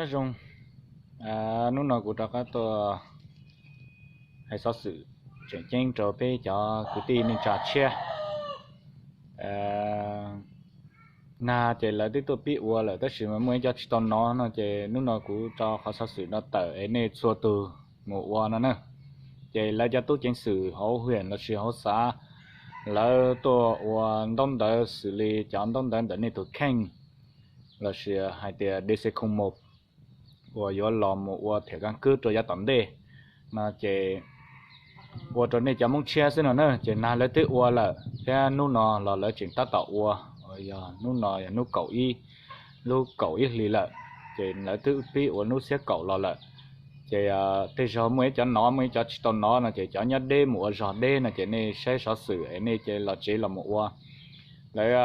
Nyob zoo, hnub no kuv rov qab tuaj hais xov xwm tseem ceeb rau peb cov kwv tij neej tsa tshiab. Nag ces lawv twb tuaj pib ua lawm tab sis mas muaj ib cov tsis tau nov no ces hnub no kuv tso qhov xov xwm no tawm es nej txhua tus mus ua no na. Ces lawv cov tub ceev xwm hauv hwm lossis hauv xav, lawv tuaj ua ntaub ntawv xws li cov ntaub ntawv ntawm nej tus kheej lossis hais tias DC không một uas yuav los mus ua thẻ căn cước rau yav tom ntej no ces ua rau nej cov Hmoob tshiab xwb no na. Ces nag lawv twb ua lawm thiab hnub no los lawv tseem tab tom ua, yog hnub no yog hnub kaum ib, lub kaum ib hlis lawm, ces lawv twb pib ua hnub xiab kaum los lawm. Ces tej zaug muaj ib cov nov muaj ib cov tsis tau nov no ces cov nyob deb mus ua zog deb no ces nej saib xov xwm es nej cia li los tsev los mus ua. Lawv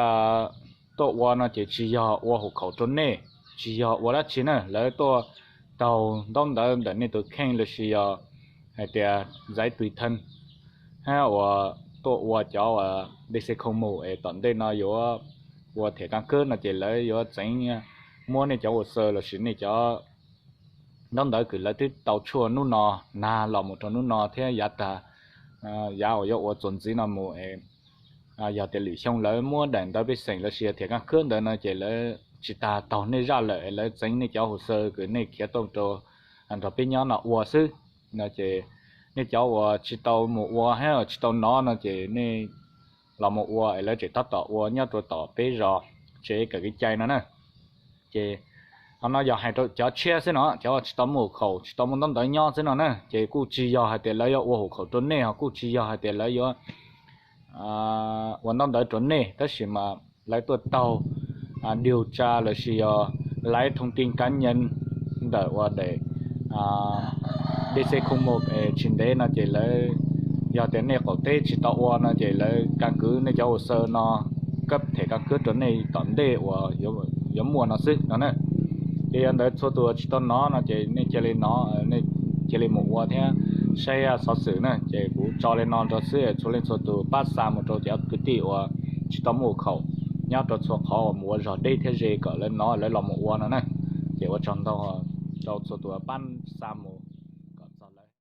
tuaj ua no ces tsis yog ua hus khaum rau nej, tsis yog ua dab tsi na, lawv tuaj taug ntaub ntawv ntawm nej tus kheej lossis yog hais tias giấy tùy thân, hab uas tuaj ua cov uas DC không một es tom ntej no yuav ua thẻ căn cước no ces lawv yuav txeev muab nej cov hồ sơ lossis nej cov ntaub ntawv kws lawv twb tau tshuaj hnub no, nag los mus rau hnub no thiab yav tag, yav uas yuav ua txuas ntxiv no mus es yog tias lwm xyoo lawv muab daim ntawv pej xeem lossis thẻ căn cước ntawd no ces lawv tsis tas taug nej zaj lawm es lawv txeev nej cov hồ sơ kws nej khiav tuaj rau nrog peb nyob no ua xwb no ces nej cov uas tsis tau mus ua hab tsis tau nov no ces nej los mus ua es lawv tseem tab tom ua nyob rau tom peb zos tsev kawm kev cai no na. Ces qhov no yog hais rau cov tshiab xwb no, cov uas tsis tau muaj hus khaum tsis tau muaj ntaub ntawv nyob xwb no na, ces kuj tsis yog hais tias lawv yuav ua hus khaum rau nej, ho kuj tsis yog hais tias lawv yuav ua ntaub ntawv rau nej, tab sis mas lawv tuaj taug điều tra lossis yog lấy thông tin cá nhân ntawm uas daim DC không một es tsis ntev no ces lawv, yog tias nej qaum teb tsis tau ua no ces lawv căn cứ nej cov hồ sơ no cấp thẻ căn cước rau nej tom ntej uas yuav muaj no xwb no na. Ces yog ntawd txhua tus tsis tau nov no ces nej cia li nov, nej cia li mus ua thiab saib xov xwm na. Ces kuv tso li no rau xwb, txhua leej txhua tus pab xa mus rau cov kwv tij uas tsis tau muaj hus khaum nyob rau txhua qhov uas mus ua zog deb thiab ze kom lawv nov lawv los mus ua no na. Ces ua tsaug ntau rau txhua tus pab xa mus.